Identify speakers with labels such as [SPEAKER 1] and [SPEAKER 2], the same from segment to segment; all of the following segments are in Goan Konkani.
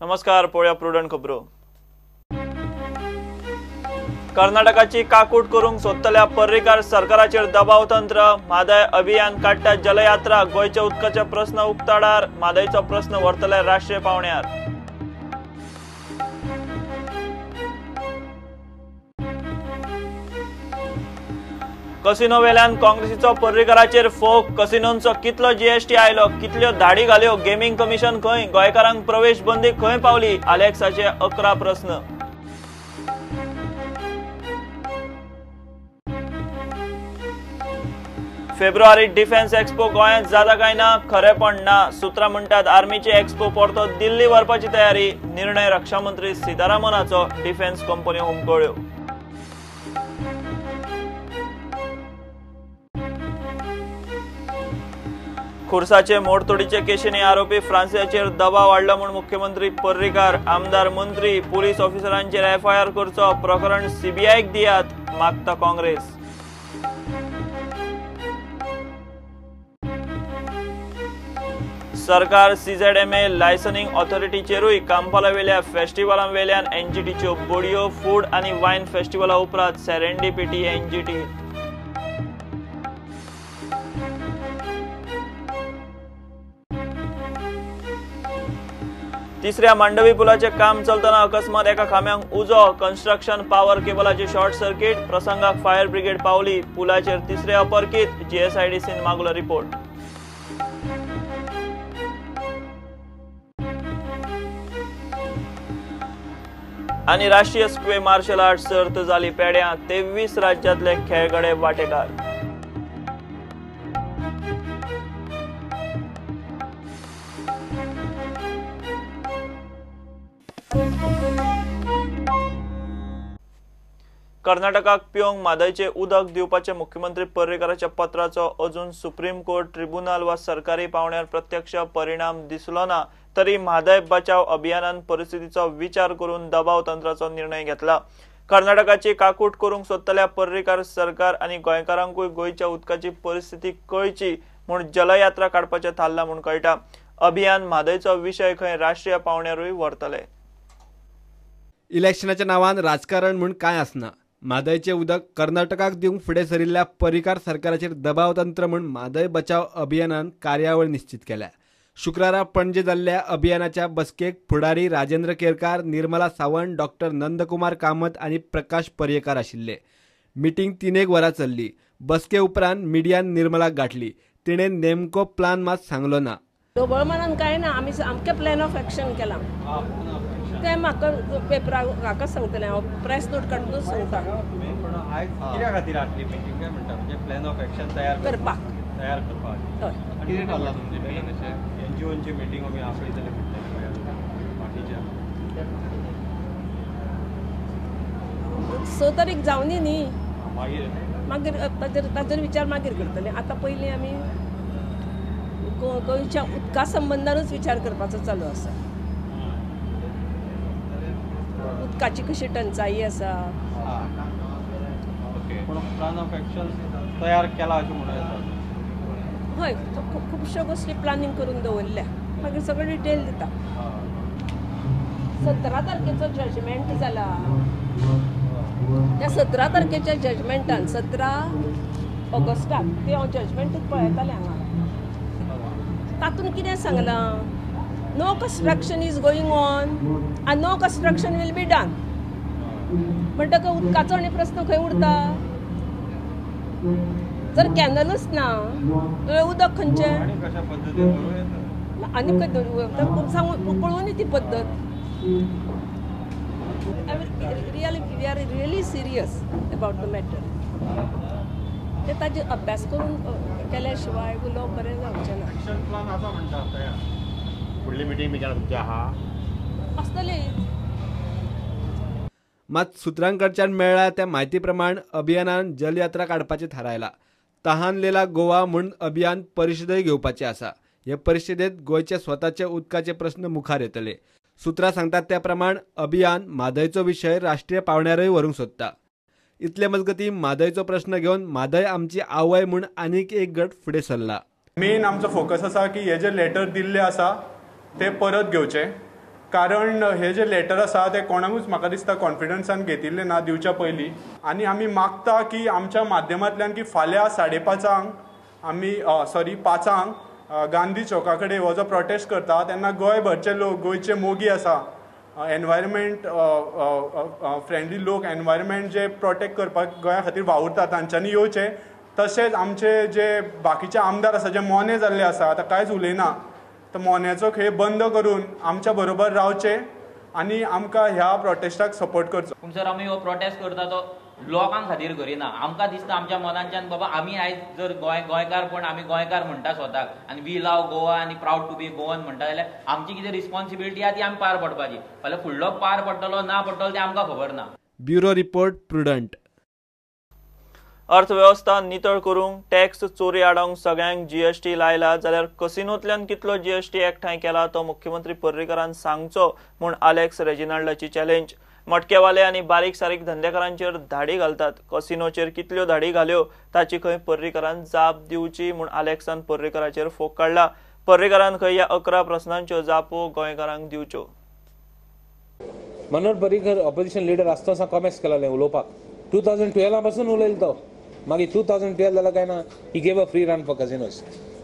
[SPEAKER 1] नमस्कार, पळोवया प्रुडंट खबरो. कर्नाटकाची काकूट करूंक सोदतल्या पर्रीकार सरकाराचेर दबाव तंत्र. म्हादय अभियान काडटा जलयात्रा. गोंयच्या उदकाचे प्रस्न उक्ताडार. म्हादयचो प्रस्न व्हरतले राष्ट्रीय पावण्यार. कसिनो वेल्यान काँग्रेसीचो पर्रीकाराचेर फोग. कसिनोंचो कितलो जीएसटी आयलो, कितल्यो धाडी घाल्यो, गेमिंग कमिशन खंय, गोंयकारांक प्रवेश बंदी खंय पावली, आलेक्साचे 11 प्रस्न. फेब्रुवारीत डिफेन्स एक्सपो गोंयांत जाता काय ना, खरेपण ना. सूत्रां म्हणटात आर्मीची एक्सपो परतो दिल्ली व्हरपाची तयारी. निर्णय रक्षामंत्री सीतारामनाचो. डिफेन्स कंपन्यो हुमकळ्यो. खुर्साचे मोडतोडीचे केशींनी आरोपी फ्रांसिसाचेर दबाव हाडलो म्हूण मुख्यमंत्री पर्रीकार, आमदार, मंत्री, पुलीस ऑफिसरांचेर एफआयआर करचो, प्रकरण सीबीआयक दियात, मागता काँग्रेस. सरकार सीझेडएमए लायसनिंग ऑथॉरिटीचेरूय कांपालावेल्या फेस्टिवलां वेल्यान एनजीटीच्यो बोडयो. फूड आनी वायन फेस्टिवला उपरांत सेरेंडिपिटी एनजीटी. तिसऱ्या मांडवी पुलाचे काम चलतना अकस्मात एका खांब्यांक उजो. कन्स्ट्रक्शन पावर केबलाचे शॉर्ट सर्किट. प्रसंगाक फायर ब्रिगेड पावली. पुलाचेर तिसरे अपरकीत. जीएसआयडीसीन मागलो रिपोर्ट. आनी राष्ट्रीय स्क्वे मार्शल आर्ट सर्त जाली पेड्यां. 23 राज्यांतले खेळगडे वांटेकार. कर्नाटकाक पिवंक म्हादयचें उदक दिवपाचे मुख्यमंत्री पर्रीकाराच्या पत्राचो अजून सुप्रीम कोर्ट, ट्रिब्युनल वा सरकारी पावण्यार प्रत्यक्ष परिणाम दिसलो ना तरी म्हादय बचाव अभियानान परिस्थितीचो विचार करून दबाव तंत्राचो निर्णय घेतला. कर्नाटकाची काकूट करूंक सोदतल्या पर्रीकार सरकार आनी गोंयकारांकूय गोंयच्या उदकाची परिस्थिती कळची म्हूण जलयात्रा काडपाचें थारलां म्हूण कळटा. अभियान म्हादयचो विशय खंय राष्ट्रीय पावण्यारूय व्हरतले.
[SPEAKER 2] इलेक्शनाच्या नांवान राजकारण म्हूण कांय आसना. म्हादयचें उदक कर्नाटकाक दिवंक फुडें सरिल्ल्या पर्रीकार सरकाराचेर दबाव तंत्र म्हूण म्हादय बचाव अभियानान कार्यावळ निश्चित केल्या. शुक्रारा पणजे जाल्ल्या अभियानाच्या बसकेक फुडारी राजेंद्र केरकार, निर्मला सावंत, डॉक्टर नंदकुमार कामत आनी प्रकाश पर्येकार आशिल्ले. मिटींग 3-1 वरां चल्ली. बसके उपरांत मिडियान निर्मलाक गाठली. तिणें नेमको प्लान मात सांगलो ना.
[SPEAKER 3] ढोबळमानान कांय ना, आमी सामकें प्लॅन ऑफ एक्शन केलां. तें म्हाका पेपरा म्हाका सांगतलें, हांव प्रेस नोट काडूनच सांगता.
[SPEAKER 4] कित्या खातीर आसली मिटींग काय म्हणटा, म्हणजे प्लॅन ऑफ एक्शन तयार
[SPEAKER 3] करपाक. हय.
[SPEAKER 4] कितें ठरलां तुमचें मेन अशें एनजीओंची मिटींग बी आपयतले म्हणटले बाकीच्या?
[SPEAKER 3] 6 तारीख जावनी न्ही,
[SPEAKER 4] मागीर
[SPEAKER 3] मागीर ताजेर विचार मागीर करतले. आतां पयलीं आमी गोंयच्या उदका संबंदानूच विचार करपाचो चालू आसा. उदकाची कशी टंचाई आसा.
[SPEAKER 4] पूण प्लान ऑफ एक्शन तयार केला अशें म्हणूं येता?
[SPEAKER 3] हय, खुबश्यो गोश्टी प्लानींग करून दवरल्या. मागीर सगळें डिटेल दिता. 17 तारखेचो जजमेंट जाला. त्या 17 तारखेच्या जजमेंटान 17 ऑगस्टाक ते हांव जजमेंटूच पळयतालें हांगा. तातूंत कितें सांगलां, no construction is going on and no construction will be done. म्हणटकच उदकाचो आनी प्रस्न खंय उरता? जर कॅनलूच ना जाल्यार उदक खंयचें? आनी खंय सांगून पळोवनी ती पद्दत. Really we are really serious about the matter. ते ताजे अभ्यास करून केल्या शिवाय उलोवप बरें जावचें ना.
[SPEAKER 4] एक्शन प्लान आसा म्हणटा तयार?
[SPEAKER 5] फुडली मिटींग बी तुमची आहा
[SPEAKER 3] आसतली.
[SPEAKER 2] मात सुत्रांकडच्यान मेळ्ळ्या त्या म्हायती प्रमाण अभियानान जलयात्रा काडपाचें थारायला. तहान लेला गोवा म्हूण अभियान परिशदय घेवपाचें आसा. हे परिशदेंत गोंयचे स्वताचे उदकाचे प्रस्न मुखार येतले. सूत्रां सांगतात त्या प्रमाण अभियान म्हादयचो विशय राष्ट्रीय पावण्यारय व्हरूंक सोदता. इतले मजगतीं म्हादयचो प्रस्न घेवन म्हादय आमची आवय म्हूण आनीक एक गट फुडें सरला.
[SPEAKER 6] मेन आमचो फोकस आसा की हे जे लेटर दिल्ले आसा ते परत घेवचे कारण हे जे लेटर आसा ते कोणाकूच म्हाका दिसता कॉन्फिडन्सान घेतिल्लें ना दिवच्या पयलीं. आनी आमी मागता की आमच्या माध्यमांतल्यान की फाल्यां 5:30 आमी 5 गांधी चौका कडेन हो जो प्रोटेस्ट करता तेन्ना गोंयभरचे लोक, गोंयचे मोगी आसा, एनवायरमेंट फ्रेंडली लोक, एनवायरमेंट जे प्रोटेक्ट करपाक गोंया खातीर वावुरता तांच्यांनी येवचें. तशेंच आमचे जे बाकीचे आमदार आसा जे मोने जाल्ले आसा, आतां कांयच उलयना, तर मोन्याचो खेळ बंद करून आमच्या बरोबर रावचे आनी आमकां ह्या प्रोटेस्टाक सपोर्ट करचो.
[SPEAKER 7] पूण सर आमी हो प्रोटेस्ट करता तो लोकां खातीर करिना. आमकां दिसता आमच्या मनांच्यान बाबा आमी आयज जर गोंयकारपण आमी गोंयकार म्हणटा स्वताक आनी we love Goa आनी प्रावड टू बी गोवन म्हणटा जाल्यार आमची कितें रिस्पॉन्सिबिलिटी आहा ती आमी पार पडपाची. फाल्यां फुडलो पार पडटलो ना पडटलो तें आमकां खबर ना.
[SPEAKER 2] Bureau report, Prudent.
[SPEAKER 1] अर्थवेवस्था नितळ करूंक, टॅक्स चोरी आडावंक सगळ्यांक जीएसटी लायला जाल्यार कसिनोंतल्यान कितलो जीएसटी एकठांय केला तो मुख्यमंत्री पर्रीकरान सांगचो म्हूण आलेक्स रेजिनाल्डाची चॅलेंज. मटकेवाले आनी बारीक सारीक धंदेकारांचेर धाडी घालतात, कसिनोचेर कितल्यो धाडी घाल्यो ताची खंय पर्रीकरान जाप दिवची म्हूण आलेक्सान पर्रीकराचेर फोग काडला. पर्रीकरान खंय ह्या 11 प्रस्नांच्यो जापो गोंयकारांक दिवच्यो.
[SPEAKER 8] मनोहर पर्रीकर ऑपोजिशन लिडर आसतना कॉमेस केलें उलोवपाक. 2012 पासून उलयलो तो. मागीर 2012 जालो काय ना, he gave a free run for casinos.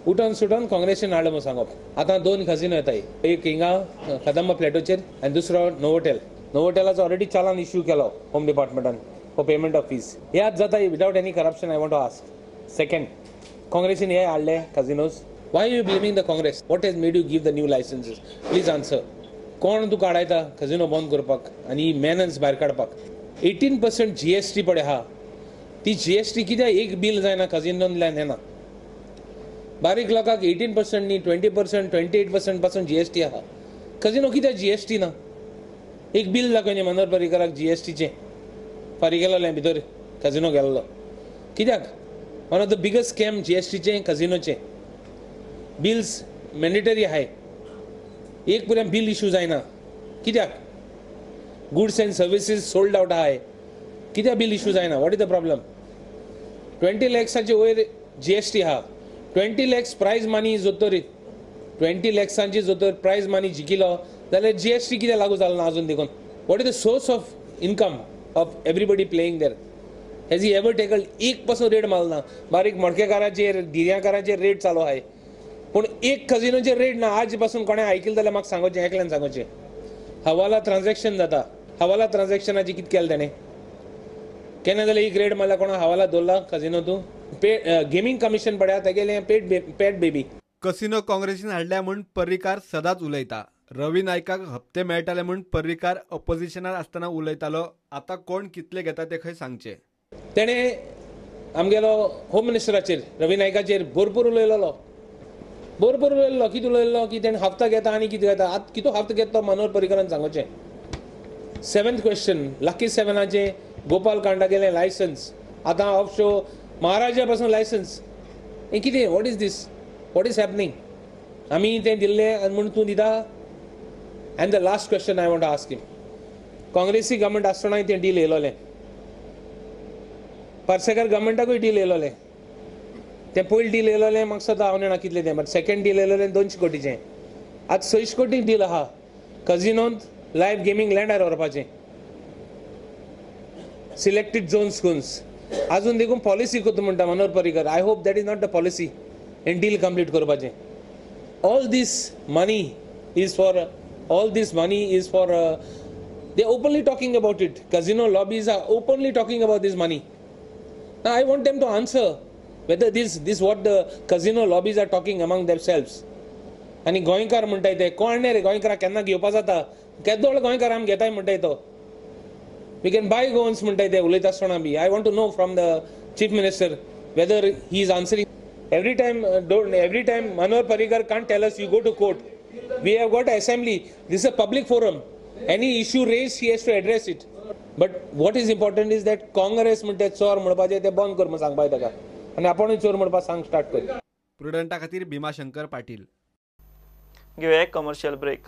[SPEAKER 8] उठून सुटून काँग्रेसीन हाडलो म्हूण सांगप. आतां 2 कसिनो येताय, एक हिंगा कदंबा प्लेटोचेर आनी दुसरो नोवोटेल. नोवोटेलाचो ऑलरेडी चालान इश्यू केलो होम डिपार्टमेंटान फॉर पेमेंट ऑफ फीज. हे आज जाता without any corruption. I want to ask. Second, काँग्रेसीन हे हाडले casinos. Why you blaming the Congress? What has made you give the new licences? Please answer. कोण तुका आडायता कसिनो बंद करपाक आनी मॅनन्स भायर काडपाक? 18% GST पळय आहा, ती GST कित्याक एक बील जायना कसिनोंतल्यान येना. बारीक लोकांक 18% न्ही, 20%, 28% पासून GST आहा. कसिनो कित्याक GST ना? एक बील दाखय न्ही मनोहर पर्रीकराक GSTचें फारीक केलेलें भितर कसिनो गेल्लो कित्याक? One of the biggest scam GSTचें कसिनोचें. Bills mandatory आहाय, एक पर्यंत बील इशू जायना कित्याक? Goods and services sold out आहाय, कित्याक बील इशू जायना? What is the problem? 20 लॅक्साचे वयर GST आहा. 20 लॅक्स प्रायज मनी जोतर, 20 लॅक्सांची जोतर प्रायज मनी जिखिलो जाल्यार GST कित्याक लागू जालो ना अजून देखून? What is the source of income of everybody playing there? Has he ever tackled? एक पासून रेट मारलो ना. बारीक मडकेकाराचेर, गिर्याकाराचेर रेट चालू आहाय, पूण एक कसिनोचेर रेट ना. आज पासून कोणें आयकलें जाल्यार म्हाका सांगोचें, एकल्यान सांगोचें. हवाला ट्रान्झॅक्शन जाता, हवाला ट्रान्झॅक्शनाची कितें केलें तेणें? केन्ना जाल्यार एक रेड मारल्या कोणा हवाला दवरला कसिनो तूं? गेमींग कमिशन पळया तेगेलें पेट बेबी.
[SPEAKER 2] कसिनो काँग्रेसीन हाडल्या म्हूण पर्रीकार सदांच उलयता. रवी नायकाक हप्ते मेळटाले म्हूण पर्रीकार ऑपोजिशनार आसतना उलयतालो. आतां कोण कितले घेता ते खंय सांगचे.
[SPEAKER 8] तेणें आमगेलो होम मिनिस्टराचेर रवी नायकाचेर भरपूर उलयलेलो, भरपूर उलयल्लो. कितें उलयल्लो की तेणें हप्ता घेता आनी कितें घेता. आतां कितलो हप्तो घेता तो मनोहर पर्रीकरान सांगचें. 7th question, lucky 7आचें Gopal Kanda गेलें लायसन्स, आतां ऑफ शो महाराजा पासून लायसन्स. हें कितें? What is this? What is happening? आमी तें दिल्लें आनी म्हूण तूं दिता? And the last question I want to ask him, काँग्रेसी गव्हर्मेंट आसतनाय तें डील येयलोलें, पार्सेकर गव्हर्मेंटाकूय डील येयलोलें. तें पयलीं डील येयलोलें म्हाका सदां हांव जाणा कितलें तें, बट सेकंड डील येयलोलें 200 कोटीचें. आतां 6 कोटी डील आहा कसिनोंत लायव्ह गेमींग लँडार व्हरपाचें, सिलेक्टेड झोन्स कून्स. अजून देखून पॉलिसी करता म्हणटा Manohar Parrikar. I hope that is not the policy. And deal complete करपाचें. All this money is for, all this money is for, they openly talking about it. Casino lobbies are openly talking about this money. I want them to answer whether this what the casino lobbies are talking among themselves. आनी गोंयकार म्हणटाय ते कोण न्ही रे, गोंयकाराक केन्ना घेवपा जाता, केदोळ गोंयकार आमी घेताय म्हणटाय तो. We can buy Goans म्हणटाय ते उलयता आसतना बी. I want to know from the chief minister whether he is answering. Every time don't, every time Manohar Parrikar can't tell us you go to court. We have got assembly. This is a public forum. Any issue raised, he has to address it. But what is important is that Congress म्हणटे चोर म्हणपाचें तें बंद कर म्हूण सांगपाक ताका, आनी आपूणूय चोर म्हणपाक सांग स्टार्ट कर.
[SPEAKER 2] प्रुडंटा खातीर भीमाशंकर पाटील.
[SPEAKER 1] घेवया एक कमर्शियल ब्रेक.